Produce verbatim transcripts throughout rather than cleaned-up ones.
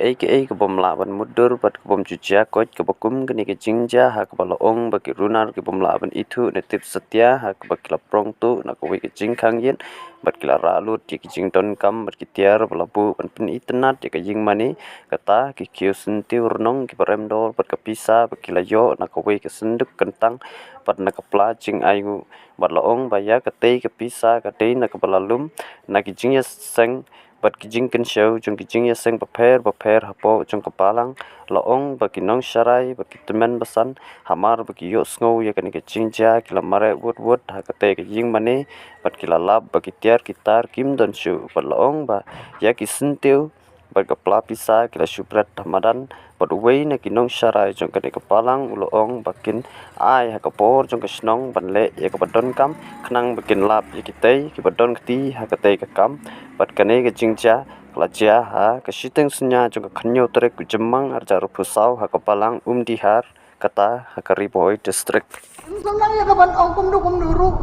Ei kaei ka bym lah ban mutdur bad ka bym ju jia koit kaba kum kane ka jingjia, ha kaba la ong ba ki runar ki bym lah ban ithuh ne tip satia ha kaba ki la prong tuh na kawei ka jingkhang ïit bad ki la rah lut ïa ki jingdonkam bad ki tiar ba la buh ban pynitynnad ïa ka ïing mane. Kata ki kiew syntiew rnong kiba rem dor bad ka pisa ba ki la ïoh na kawei ka synduk kyntang bad na ka pla jingainguh. Bad la ong ba ïa katei ka pisa ka dei na kaba la lum na ki jingïaseng bad ki jingkynshew jong ki jingïaseng bapher bapher hapoh jong ka balang. La ong ba ki nongsharai bad ki tymmen basan, hamar ba ki ïohsngew ïa kane ka jingjia, ki la mareh wut wut ha katei ka ïing mane bad ki la lap ba ki tiar ki tar kim don shuh. Bad la ong ba ïa ki syntiew bad ka pla pisa ki la shu bret ha madan. Bad uwei na ki nongsharai jong kane ka balang u la ong ba kin ai ha ka bor jong ka shnong ban leh ïa kaba donkam, khnang ba kin lap ïa kitei kiba don kti ha katei ka kam. Bad kane ka jingjia ka la jia ha ka shiteng synñia jong ka khathynñiew tarik u Jymmang arhajar arphew saw ha ka balang Umdihar, kata ha ka Ri Bhoi District. Ym sngewlang ïa ka ban ong kumno kumno ruh.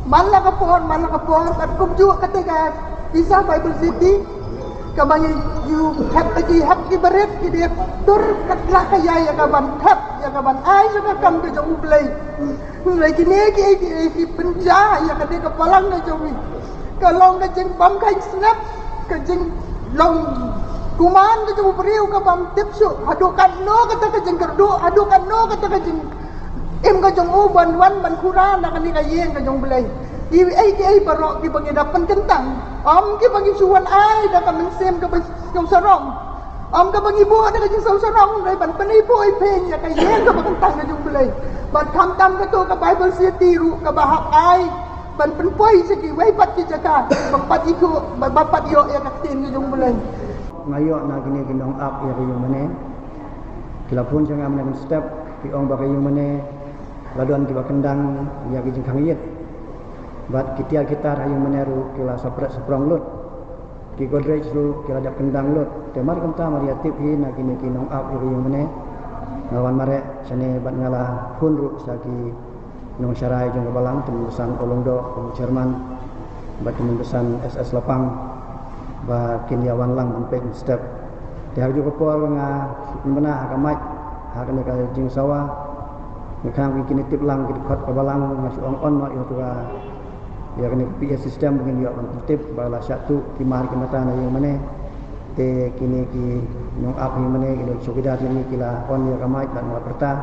Man la ka por, man la ka por, kat kumjuh kata ka pisa Bible City. Ka ban ïa u hep, ki hep ki barit, ki dei tur kat la ka ïa ïa ka ban hep ïa ka ban ai ïa ka kam ka jong U Blei. Hynrei kine ki, ki, ki pynja ïa kata ka balang ka jong ngi. Ka long ka jingbam ka snep, ka jinglong kuman ka jong u briew ka bym tip shuh. Haduh katno kata ka jingkyrduh, haduh katno kata ka jing im ka jong u ban wan ban khura na kane ka ïing ka jong U Blei. Ki ei ki ei baroh kiba ngi da pynkyntang, ym kiba ngi shu wan ai da ka mynsiem kaba sngewsarong. Ym kaba ngi buh da ka jingsngewsarong, hynrei ban pynipoi pyn ïa ka ïing kaba kyntang ka jong U Blei. Bad khamtam kato ka Bible City ruh kaba hap ai ban pynpoi sha kiwei pat ki jaka ba pat ïoh, ba, ba pat ïoh ïa ka ktien ka jong U Blei. Nga ïoh na kine ki nongap ïa ka ïing mane. Ki la phone sha nga mynne mynstep, ki ong ba ka ïing mane la don kiba kyndang ïa ki jingkhang ïit. Bad ki tiar ki tar ha ïing mane ruh ki la sapret saprong lut. Ki Godrej ruh ki la dep kyndang lut. Te mar kumta mar ïa tip hi na kine ki nongap ïa ka ïing mane. Nga wan mareh shane bad nga la phone ruh sha ki nongsharai jong ka balang, tymmen basan Kolongdoh, u chairman, bad tymmen basan S S Lapang, ba kin ïa wan lang ban peit mynstep. Te ha kajuh ka por nga shu pynbna ha ka mic ha kane ka jingsawa. Nga khnang ba kin ïa tip lang ki dkhot ka balang, nga shu ong on noh ïa uto ka, ïa kane ka P A system ba ngin ïoh ban pyntip ba la shah tuh ki mar ki mata na ïing mane. Te kine ki nongap ïing mane, kine ki chowkidar jong ngi ki la on ïa ka mic bad nga la pyrta.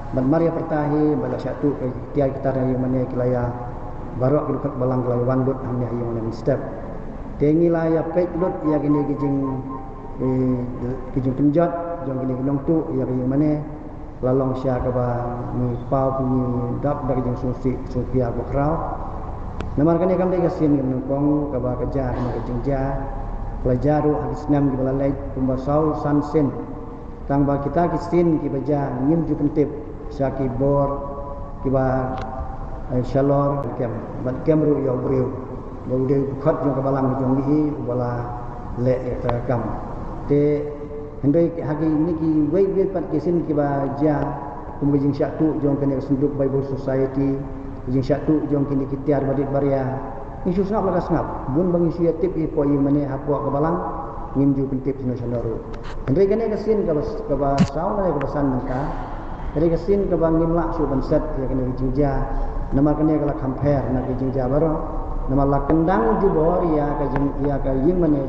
Bad mar ïa pyrta hi ba la shah tuh ki tiar ki tar na ïing mane, ki la ïa, baroh ki dkhot balang ki la ïa wan lut hangne ha ïing mane mynstep. Te ngi la ïa peit lut ïa kine ki jing, eh, ki jingpynjot jong kine ki nongtuh ïa ka ïing mane. La long sha kaba ngi paw, ngi dap da ka jingsngewsih sngewpia bakhraw. Namar kane kam dei ka sien kaba nyngkong kaba ka jia, kane ka jingjia. Ka la jia ruh ha ki snem kiba la leit kumba saw san sien. Tang ba kita ki sien kiba jia ngim ju pyntip sha ki bor kiba, eh, shalor kem, bad kem ruh ïa u briew ba u dei u dkhot jong ka balang jong ngi hi uba la leh ïa kata ka kam. Te hynrei ha kine kiwei kiwei pat ki sien kiba jia, kum ka jingshah tuh jong kane ka Synduk Bible Society, ka jingshah tuh jong kine ki tiar barit baria, ngi shu sngap la ka sngap. Bun ba ngi shu ïa tip ïa poi ïa mane hapoh ka balang, ngim ju pyntip shano shano ruh. Hynrei kane ka sien kaba, kaba saw ne kaba san mynta, kane ka sien kaba ngim lah shuh ban set ïa kane ka jingjia. Namar kane ka la kham pher na ka jingjia baroh. Namar la kyndang jubor ïa ka jing, ïa ka ïing mane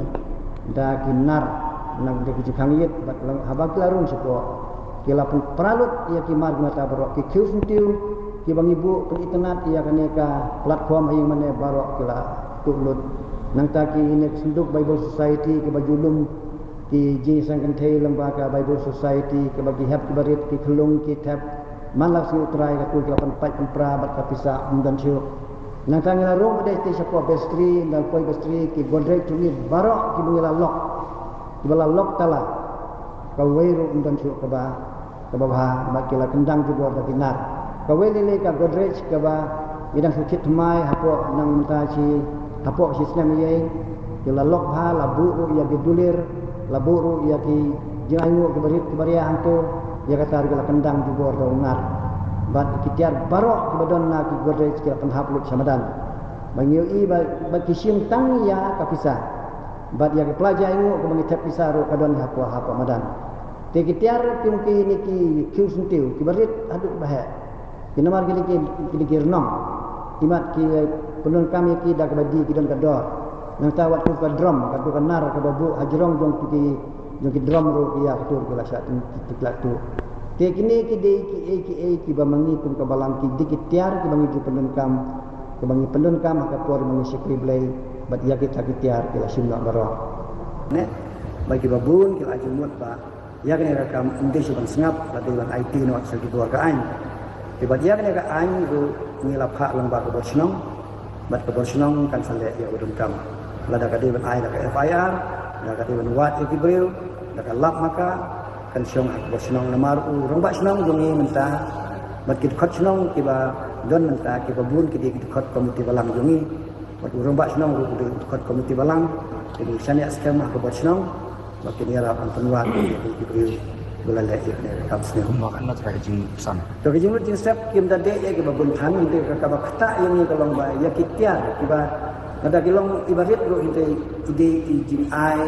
da ki nar, na da ki jingkhang ïit, bad la, haba ki la rung shapoh, ki la pynpra lut ïa ki mar ki mata baroh, ki khiew syntiew kiba ngi buh pynitynnad ïa kane ka platform ha ïing mane baroh ki la tuh lut. Nangta kine ki Synduk Bible Society kiba ju lum ki jingsang kynthei lyngba ka Bible Society, kiba ki hep kiba rit, ki khyllung ki thep, man la sngi U Trai ka kul ki la pynpait pynpra bad ka pisa ym don shuh. Nangta ngi la rung ba dei te shapoh vestry, ynda poi vestry, ki Godrej jong ngi baroh kiba ngi la lock, kiba la lock tala, kawei ruh ym don shuh kaba, kaba bha, bad ki la kyndang jubor da ki nar. Kawei lei lei ka Godrej kaba ngi dang shu thied thymmai hapoh nang mynta shi, hapoh shi snem ïa, ki la lock bha, la buh ruh ïa ki dulir, la buh ruh ïa ki jingainguh kiba rit kiba ria hangto, ïa kata ruh ki la kyndang jubor da u nar. Bad ki tiar baroh kiba don na ki Godrej ki la pynhap lut sha madan. Ba ngi ïohi ba, ba ki shim tang ïa ka pisa. Bad ïa ki pla jaiñguh kaba ngi thep pisa ruh ka don hapoh, hapoh madan. Te ki tiar ki, kine ki khiew syntiew kiba rit haduh ba heh. Ki namar kine ki, kine ki rnong. Imat ki, eh, pyndonkam ïa ki da kaba die ki don ka dor. Nangta wat kum ka drum, ka dor ka nar kaba buh hajrong jong ki, jong ki drum ruh ki ïa ka tur ki la shah tun ki tik la tu. Te kine ki dei kiei kiei kiba ma ngi kum ka balang ki dei ki tiar kiba ngi ju pyndonkam, kiba ngi pyndonkam ha ka por ba ngi shakri Blei, bad ïa kita ki tiar ki la shim noh baroh. Ne, ba kiba bun ki la ju mut ba ïa kane ka kam ym dei shuh ban sngap, la dei ban aiti noh sha ki bor ka aiñ. Te bad ïa kane ka aiñ ruh ngi la phah lyngba ka bor shnong, bad ka bor shnong kan sa leh ïa u donkam. Lada ka dei ban ai da ka F I R, lada ka dei ban wad ïa ki briew, da ka lap ma ka, kan shong ha ka bor shnong namar u rangbah shnong jong ngi mynta, bad ki dkhot shnong kiba don mynta kiba bun ki dei ki dkhot komiti balang jong ngi. Bad u rangbah shnong ruh u dei u dkhot komiti balang, te ngi shaniah skhem ha ka bor shnong, ba kin ïarap ban pynwad ïa ki briew ba la leh ïa kane ka kam sniew. Kumba kan na ka jingpynsang. To ka jinglut jingstep kim da dei ïa kiba bun than, hynrei ka kaba ktah ïa ngi ka long ba ïa ki tiar kiba lada ki long iba rit ruh hynrei ki dei ki jingai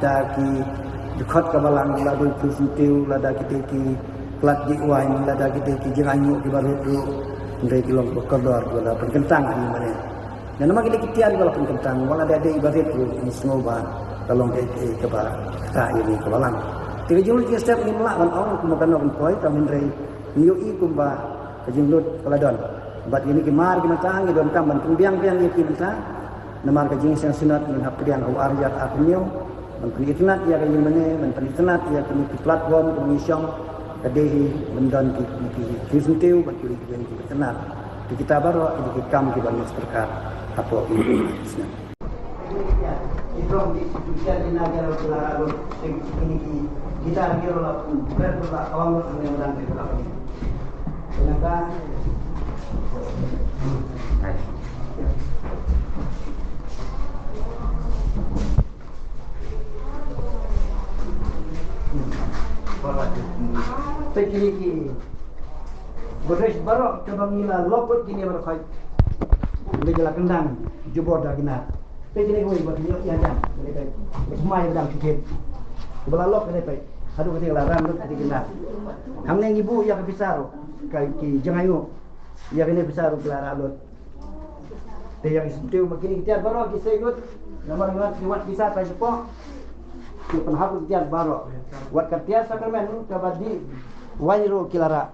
da ki dkhot ka balang, lada ki syntiew, lada ki dei ki plat dih waiñ, lada ki dei ki jingai nguh kiba rit ruh hynrei ki long ka kordor kiba la pynkyntang ha ïing mane. Namar kine ki tiar kiba la pynkyntang, wat la dei iba rit ruh ngi sngew ba ka long kaei kaei kaba ktah ïa ngi ka balang. Te ka jinglut jingstep ngim lah ban ong kumba kan ong ban poi, tang hynrei ngi ïohi kumba ka jinglut ka la don. Bad kine ki mar ki mynta ngi donkam ban pynbiang biang ïa ki mynta. Namar ka jingïaseng synod ngin hap pdiang ha u ar hajar arphew hynñiew, ban pynitynnad ïa ka ïing mane, ban pynitynnad ïa kine ki platform kaba ngi shong, ka dei hi ban don ki, ki, ki syntiew bad ki, ki, ki itynnad. Te kita baroh ki dei ki kam kiba ngi syrkhat hapoh ki. Te kine ki Godrej baroh kaba ngi la lok kut kine baroh khoit. Ngi la kyndang jubor da kine. Te kine kawei ba kine ïa jam. Kine kai. Mai ba dang kine. Ba la lok kine kai. Haduh kine la ram lut kine kine. Hangne ngi buh ïa ka pisa ruh. Ka ki jngai nguh. Ïa kine pisa ruh ki la rah lut. Te ïa ki syntiew ba kine ki tiar baroh ki sei lut. Namar ngi wan ki wan pisa tai shapoh. Ki pynhap ki tiar baroh. Wat ka tiar sakramen kaba dih waiñ ruh ki la rah.